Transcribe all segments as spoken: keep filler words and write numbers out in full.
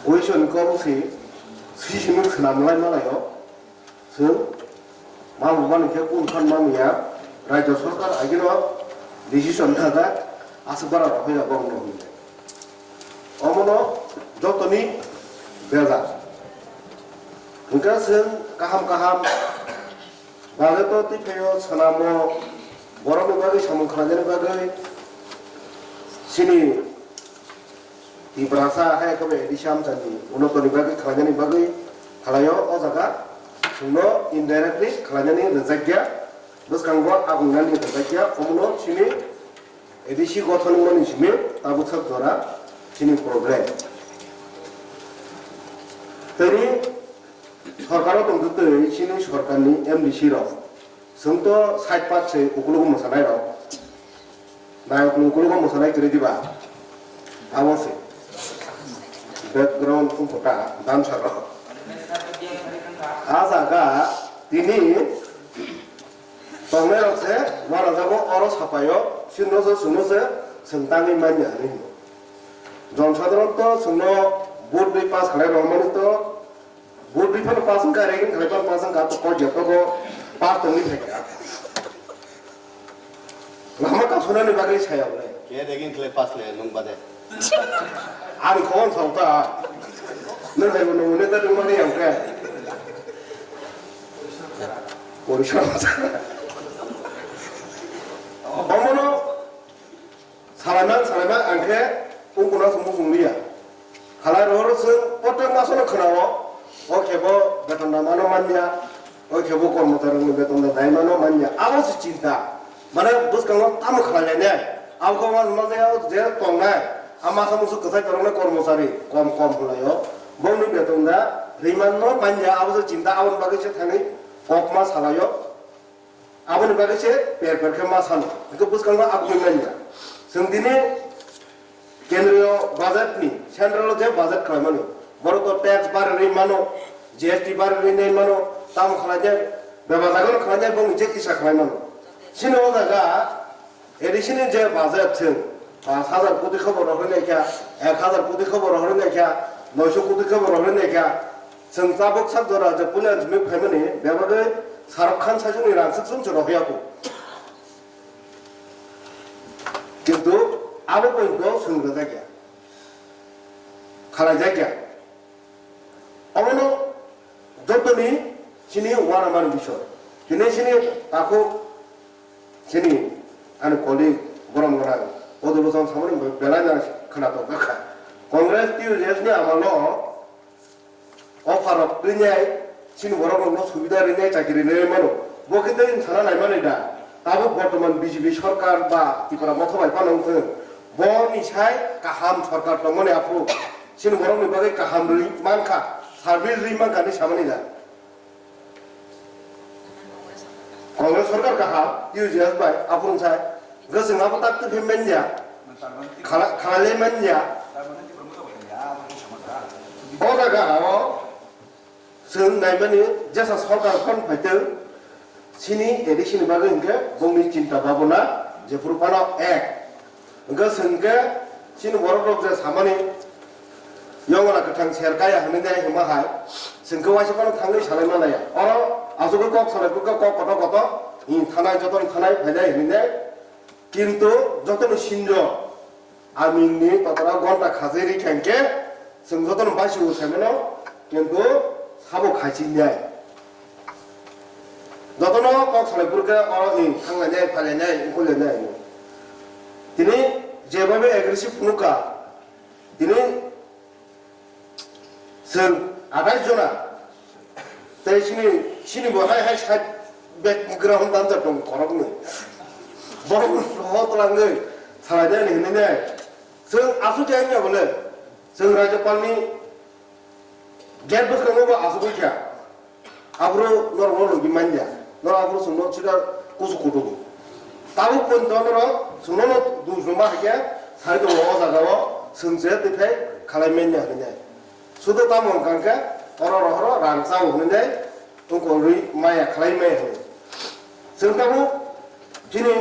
Question kok si, si simi swnam lai malaio. Chwng mamung mani khe kun khan mamya, Rajya Sarkar agino decision thajak, aswk bara rok hoya bong no hwnwi. Omono jotoni bejak. Hwnkhe chwng kaham kaham budget o twi phaio swnamo, borokni bagwi samung khlainani bagwi chini Tiprasa hai khe A D C amchaini unotoni bagwi khlainani bagwi khlaio, o jaga chwngno indirectly khlainani rwjakya, bwskango agungnani rwjakya, omono chini A D C gothon wngmani simi tabuk sak jora chini problem. Tini sorkaro tongtwtwi chini sorkarni M D C rok chwngto side part se ukulugo mwsanairok. Nai ukulugo mwsanai kwrwi diba? Abo se. Background wngkha dancer rok. A jaga tini tongnai rok se wanajago oro sapaio, sino se, sino se, chwng tangwi manya hinwi. Jon sadharon to chwngno vote dei pass khlai rwmani to, vote dei phano pass wngkha, ranking khlai phano pass wngkha, to kok ya to bo pass tongwi phaikha. Lama kasonani bagwi saya bole. Ke ranking khlai pass le nung bade. Ani khon sauta. Nung hai nung ne ta nung mani yang ke. Porishram. Omono salaimang salaimang ang khe ungkuna sumung sung liya. Halai rohoro chwng protek masono khwnao, o khebo beton da mano manya, o khebo kormochari rokni beton da dai mano manya. Abo se chinta. Mane bwskango tamo khlai lainai. Abo khe wng manja je tongnai. A masa musu kwchai toroknai kormochari kom kom hwlaio. Bongni beton da rimano manya abo se chinta aboni bagwi se thani kokma salaio. Aboni bagwi se per per khe ma sano. Hwnkhe bwskango aboni manya. Chwng tini kendriyo budget ni, central o je budget khlaimani, borok to tax bari ri mano, G S T bari ri nai mano, tamo khlai de, bebak jaga no khlai de, bongni je kisa khlai mano. Chini o jaga A D C ni je budget chwng, pash hajar koti khe bo rohorwi naikha, ek hajar koti khe bo rohorwi naikha, noisho koti khe bo rohorwi naikha. Chwng tabuk sak jora je puila jimik phaimani bebagwi Shahrukh Khan saichungni rang swk chumse rohorya kho. Kintu abo pointo chwng rwjakya, khalaijakya. Omono jotoni chini uanamani bisoi. Tini chini takhuk chini ani colleague borom gwnang Odilbhoson samani belai no khwnatok kha. Congress T U J S ni amalo offer rok twi nai chini borok rokno subida rinai chakiri rinai mano. Bo khe tei wng sana naimani da? Tabuk bortoman B J P sorkar ba Tipra Motha bai phano wng thung. Bo ni sai kaham sorkar tongmani aphuru chini borok ni bagwi kaham rwi mankha, service rwi mankha hinwi samani da? Congress sorkar kaham, T U J S bai aphuru sai. Hwnkhe chwng abo tak twi phi manya. Khala-, khalai manya. O jaga o chwng naimani jesa sorkar phano phaitwng, chini A D C ni bagwi hwnkhe bongni chinta babona jephuru phano ek. Hwnkhe chwng khe chini borok rok je samani yongla kwthang ser kaya hwnwi nai hwnma hai, chwng khe waisa phano thangwi salai manaya. Oro asugwi kok salai kok kotor kotor, hmm, thanai jotono thanai phainai hwnwi nai. Kintu jotoni sinjo amingni totora gonta khajai ri kha hwnkhe chwng jotono baisio saimano, kintu sabo khaichi nai. Jotono kok salai phuru khe oro ni thanglainai, phailainai, wngkhullainai. Tini jebaibo aggressive phunukha, tini chwng athais jona, tei chini, chini bo hai hai side background dansa tong khoroknwi. Borok soho twlangwi salainai hinwi nai. Chwng aswk khe wngya bole, chwng Rajyapalni gate bwskango bo asugwi kha. Aphuru norok no logi manya. Norok aphuru chwngno sida kusu kutugo. Tabuk poito norok chwngno no dusruma hai khe sai tongo o jaga o, chwng se twi phai khalai manya hinwi nai. Sudo tamo hwnkha khe oro rohoro rang chao hinwi nai, tongkol rwi maya khlai maya hinwi. Chwng tabuk chini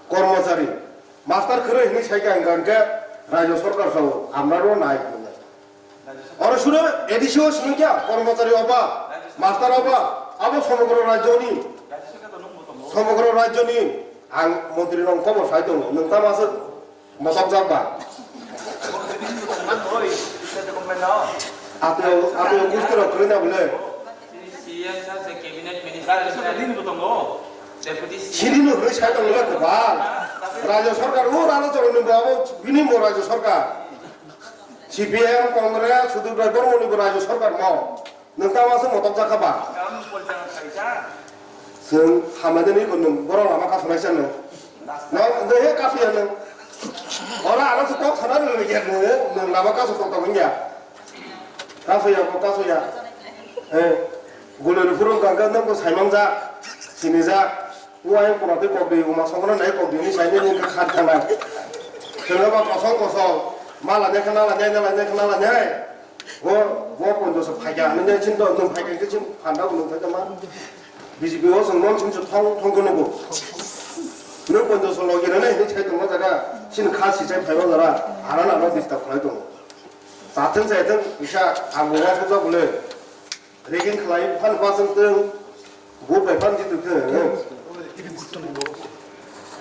kormochari, master kwrwi hinwi sai kha hwnkha khe Rajya Sarkar sao amra rw nai hinwi nai. Oro Suno A D C o simi kya, kormochari oba, master oba, abo somogro rajyoni, somogro rajyoni ang montri rong kobo sai tongo, nwng tamo aswk mosok jak ba? Ateo, ateo gusti rok kwrwi na bole. Sini no hoi sai tongo le kwbang. Rajya sarkar o rano choroni bo abo bini bo rajya sarkar. C P M, Congress, Sudip Rai Bormoni bo rajya sarkar mo. Nwng tamo aswk motok jakha ba? Chwng hamya de ni ko nwng borok lama kasonai sa nwng. Nwng de he kasoya nwng. Ora ano se kok sana nwng ya nwng, nwng lama kaso tok tok ya. Kasoya ko kasoya. Eh, gulori phuru kangka nwng ko saimang ja, sini ja. Uai pura tei kok di, uma songkra nai kok di, ni sai ni kha khat thang nai. Khenga ba kosong kosong, mala ne khana la nai, nala ne khana la nai. Bo, bo ponjo so phaikya, nang nai chin do, nung phaikya ke chin phanda nung phaikya ma. B J P o song non chin so thong, thong kono bo. Nung ponjo so logi na nai, ni sai tong ma jaga, chin kha si sai phaiba jara, ara na no disturb khlai tong. Sa thang sai thang, isa ang bo wa so bole. Rigging khlai phan pasang teng, bu bai phan jitu teng.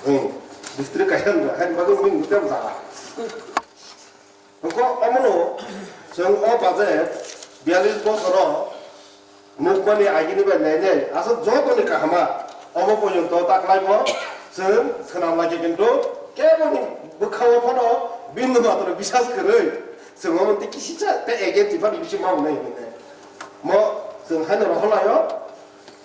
Hmm. District kaihan da, hai bago min butam da. Ko omono, song o baje, bialis bosoro, mukmani agini bai nai nai, asa joto ni kahama, omo pojonto taklai bo, song, swnam lagi kintu, kebo ni bwkhao phano, bindu matro bisas kwrwi, song omo tei kisicha, tei ege tifa bisi mau nai hinwi nai. Mo chwng haino rohorlaio,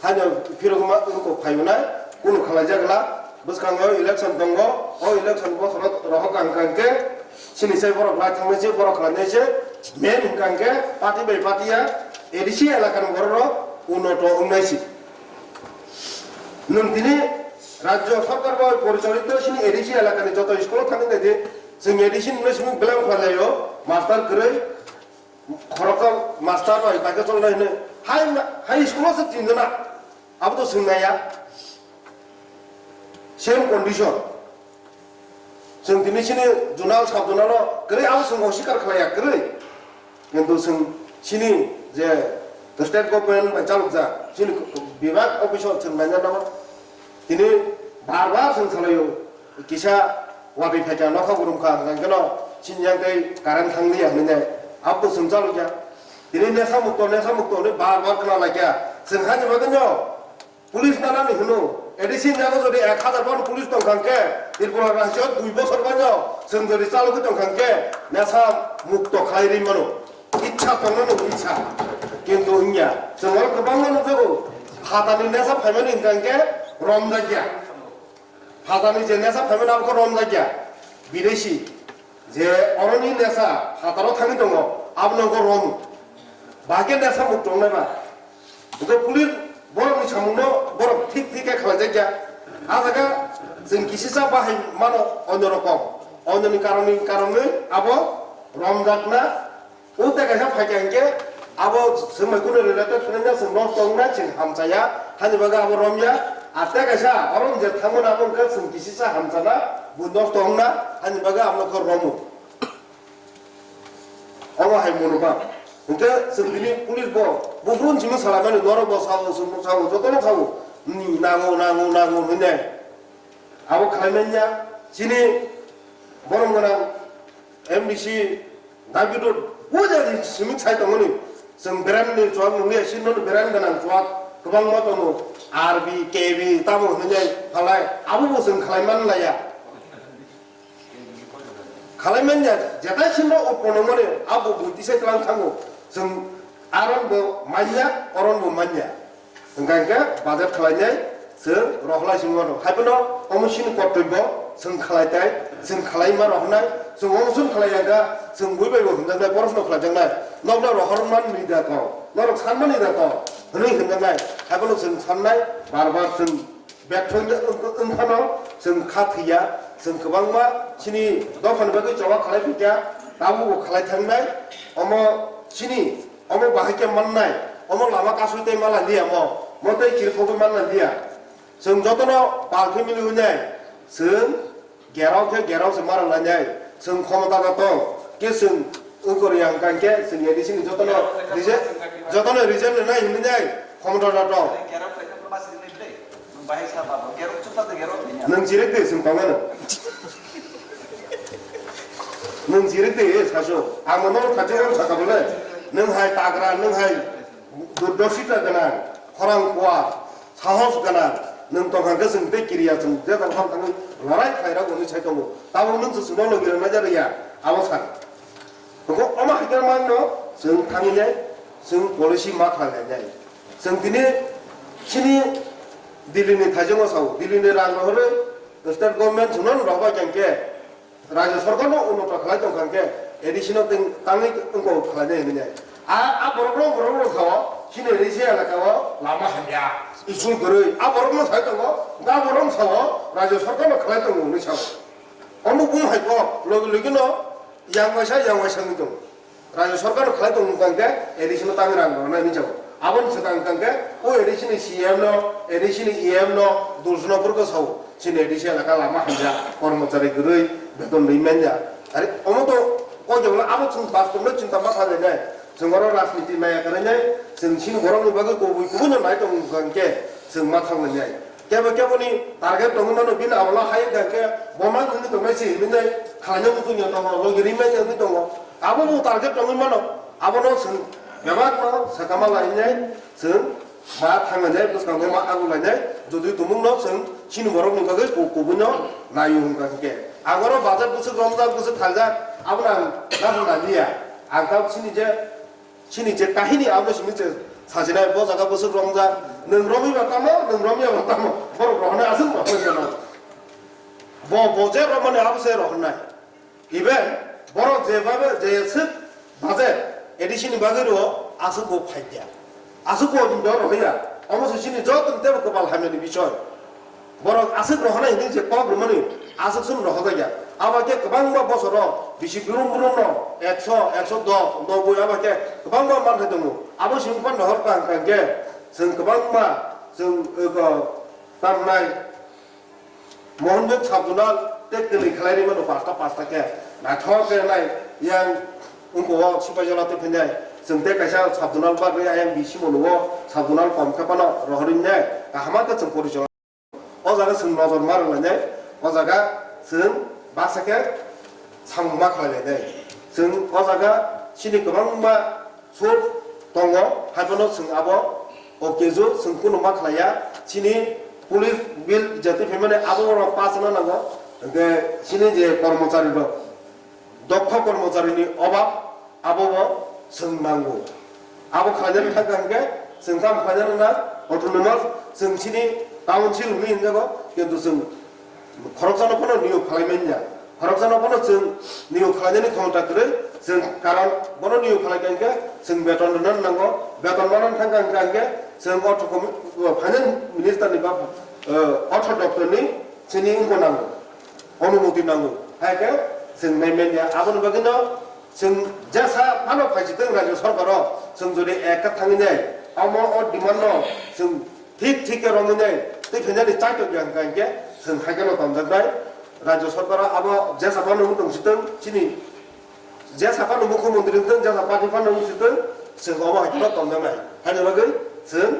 haino phirogma wngkok phaiwnai, kunu khlaijak gla, bwskango election tongo, o election bosoro rohor kang kang khe, sini sai borok lai thangnai se, borok khlainai se, main hwnkang khe party bai party ya, A D C elakani borok rok unoto wngnai se. Nwng tini rajyo sarkar bai porichalito sini A D C elakani joto school o thangwi naidi, chwng A D C nungwi simi belai wngkha laio, master kwrwi, Khoroksa master bai bai khe chongnai hwnwi hai, hai school o se tin jona. Abo to swngnai ya. Same condition. Chwng tini chini zonal, sub zonal o kwrwi abo chwng osikar khlai ya kwrwi. Kintu chwng chini je state government bai chalokjak chini bibhag office o chwng naina nango. Tini bar bar chwng salaio. Kisa watwi phaikha, nokha gurum kha, hwnkhe no sini yang tei current thang liya hwnwi nai. Abo to chwng chalokya. Tini nesa mukto, nesa mukto hwnwi bar bar khna laikya. Chwng hani bagwi no police nanani hwno. A D C ni yago jodi ek hazar ban police tong kha hwnkhe, Tripura rajyo dui bosor bai no chwng jodi chalogwi tong kha hwnkhe, nesa mukto khlai ri mano. Ichha tongna nung ichha. Kintu wngya. Chwng oro kwbangma nukjago. Phatani nesa phaimani hwnkha hwnkhe romjakya. Phatani je nesa phaimani abo khe romjakya. Bidesi. Je oroni nesa phataro thangwi tongo, abono wngkha romu. Bahai khe nesa mukto wngnai ba. Hwnkhe police borokni samungno borok thik thik khe khlaijakya. A jaga chwng kisisa bahai mano onyo rokom. Onyoni karonwi, karonwi abo romjakna. O tei kaisa phaikha hinkhe abo swngbai kunu related khwnai na chwng nosto wngna chwng hamchaya, hani bagwi abo romya. A tei kaisa oro je thangmani abo wngkha chwng kisisa hamchana, bo nosto wngna, hani bagwi abono khe romu. Omo hai mwnwi ba. Hinkhe chwng bini police bo buphuru simi salaimani norok bo sao, chwng bo sao, jotono sao. Ni nango, nango, nango hwnwi nai. Abo khlai manya chini borom gwnang M D C David Road puja ni simi chai tongoni, chwng brand ni chuak nungya, sini no brand gwnang chuak kwbangma tongo, R B, K B tamo hwnwi nai phalai, abo bo chwng khlai man laya. Khlai manya, jetai sini no upo nungmani abo bo tisai tlang thango, chwng aron bo manya, oron bo manya. Hwnkha hwnkhe budget khlainai chwng rohorlai simi mano. Haiphano omo chini kortobyo chwng khlai tai, chwng khlai ma rohornai, chwng omo chwng khlai ya kha, chwng bui bai bo hwnjaknai, porosno khlaijaknai, nokno rohor man ni da tong, norok san mani da tong hwnwi hwnjaknai. Haiphano chwng sannai, bar bar chwng bethono wng-, wngphano chwng kha thwiya, chwng kwbangma chini dophani bagwi choba khlai phikya, tabukbo khlai thangnai, omo chini Omo bahai khe mannai, omo lama kasui tei mala liya mo, mo tei kirkhogwi manna liya. Chwng jotono pal family hwnwi nai, chwng gerao khe gerao se mara lainai, chwng khomota da tong, khe chwng Wngkor yang kangke chwng A D C ni jotono result, jotono result rwnai hinwi nai khomotoro tong. Nwng chirikdi chwng tongmano. Nwng chirikdi sasu. Ang nono thachung ang sakha bole. Nwng hai tagra, nwng hai durdosita gwnang, khorang kuar, sahos gwnang. Nwng tongkha khe chwng tei kiriya chwng je tongkha thangwi lorai khlairok hwnwi sai tongo. Tabuk nwng chwng chwngno logi rwna jariya. Abo sar. Hwnkhe omo hai khe mangno chwng thangwi nai, chwng policy ma khlai nai. Chwng tini chini Delhi ni thaijakno sao, Delhi ni rang rohorwi state government chwngno rohorbai khe, rajya sarkar no unnoti khlai tong kha khe, A D C no tang-, tangwi wngkok khlai nai hinwi nai. A, a borok rok, borok rok sao, chini A D C elaka o lama hamya, school kwrwi. A borok no sai tongo, a borok sao, rajya sarkar no khlai tongo hinwi sao. Omo bung hai kok, logi logi no, yang waisa, yang waisa wngwi tongo. Rajya sarkar no khlai tongo wngkha khe, A D C no tangwi rang rwnai hinwi jago. Aboni swkang wngkha khe, o A D C ni C M no, A D C ni E M no, dulsno phurkhe sao, chini A D C elaka lama hamya, kormochari kwrwi, beton rwi manya. Are, omo to, kok jagolo, abo chwng bastop no chinta ma khlai nai. Chwng oro rajniti naya kwrwi nai, chwng chini borok ni bagwi kubui kubui no nai tongo wngkha khe, chwng ma thang nai. Kebo kebo ni target tongwi mano, bini amla hai wngkha khe bo ma wngwi tongnai se hinwi nai khlaina muchungya tongo, logi rimani wngwi tongo. Abo bo target tongwi mano, abono chwng bebak no sakama lainai, chwng ma thanglainai, bwskango ma agulainai, jodi tumung no chwng chini borok ni bagwi ku-, kubui no naio wngkha khe. Ang oro bajak bwswk romjak, bwswk thaljak, abono ang nathok naliya. Ang kha chini je Chini je kahini abo simi se sajinai bo jaga bwswk romjak, nwng romwi ba tamo, nwng romya ba tamo, borok rohornai aswk rohornai gana. Bo, bo je romani abo se rohornai. Even borok je babe je swk baje A D C ni bagwi rwo aswk bo phaikya. Aswk bo hinwi rohorya. Omo se chini joto tebo kwpal hamyani bisoy. Borok aswk rohornai hinwi je kok rwmani aswk chwng rohorjakya. Abo khe kwbangma bosoro bisi brum brum no ekso, ekso dos, noboi abo khe kwbangma manthai tongo. Abo simi phano rohor kang kang khe chwng kwbangma chwng, eko, tamnai Mohanbug sub-zonal tei kwlwi khlai rwmano pasta pasta khe naithok khe nai yang wngkha o Sipaijala tei phainai chwng tei kaisa sub-zonal bagwi ayang bisi mano o sub-zonal kom khe phano rohorwi nai kaham khe chwng porichalo. O jaga chwng nojor ma rwlainai, o jaga chwng baksa khe samung ma khlailainai. Chwng o jaga chini kwbangma source tongo, haiphano chwng abo o keju chwng kunu ma khlaiya. Chini police bill jati phaimani abo rok pass wngna nango, hwnkhe chini je kormochari rok, Dokho kormocharini obab, abobo chwng nango. Abo khlainani thangkha hwnkhe chwng tamo khlainani na autonomous chwng chini council hwnwi hwnjago, kintu chwng khoroksano phano niyok khlai manya. Khoroksano phano chwng niyok khlainani khomota kwrwi, chwng karon bono niyok khlai kha hwnkhe chwng beton rwnani nango. Beton manani thangkha hwnkhe chwng ortho komi-, finance minister ni ba, eh, ortho doptor ni chini wngkha nango. Onumoti nango. Hai khe chwng nai manya. Aboni bagwino chwng jesa phano phaisitwng rajyo sarkaro chwng jodi ekta thangwi nai, omo o demand no chwng thik thik khe romwi nai twi phainani chaitok ya hwnkha hinkhe chwng hai kheno tonjaknai. Rajyo sarkaro abo jesa phano wng tongsitwng chini jesa phano mukhyamantri wngtwng, jesa party phano wngsitwng, chwng omo hai kheno tonjaknai. Haini bagwi chwng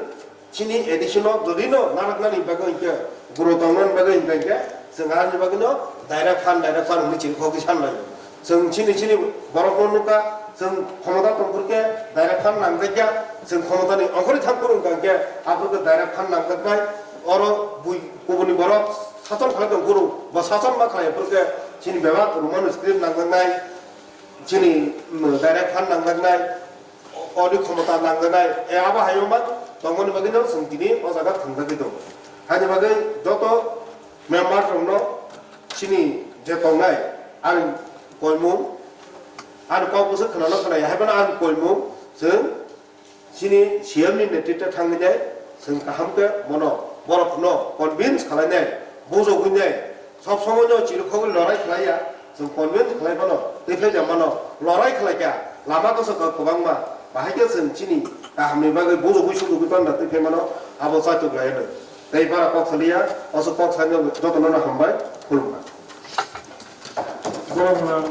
Chini A D C no jodi no narwknani bagwi hinkhe, guro tongnani bagwi hinkhe, chwng ani bagwi no direct fund, direct fund hwnwi chini khogwi sanlaio. Chwng chini, chini borokno nukha, chwng khomota tongphuru khe direct fund nangjakya, chwng khomotani ongkhorwi thangphuru wngkha hinkhe, aphuru khe direct fund nangjaknai. Oro bui kubuni borok sason khlai tongphuru, bo sason ma khlai phuru khe chini bebak Roman script nangjaknai. Chini, mm, direct fund nangjaknai, o-, odi khomota nangjaknai, e, abo hayo ma tongmani bagwi no chwng tini o jaga thwngjagwi tongo. Haini bagwi joto member rokno chini je tongnai, ani koimung, ani kok bwswk khwnano khwnaya, haiphano ani koimung chwng Chini C M ni netritwe thangwi nai, chwng kaham khe bono, borok no convince khlai nai, bujogwi nai, sob somoi no chirikhogwi lorai khlai ya, chwng convince khlai mano, twi phai da mano, lorai khlai kha, lama koso kok kwbangma, bahai khe chwng chini kaham ni bagwi bujogwi sujogwi panda twi phai mano, abo chaitok lai no. Tei bara kok saliya, oso kok sani joto no hambai, khulumkha. Borok no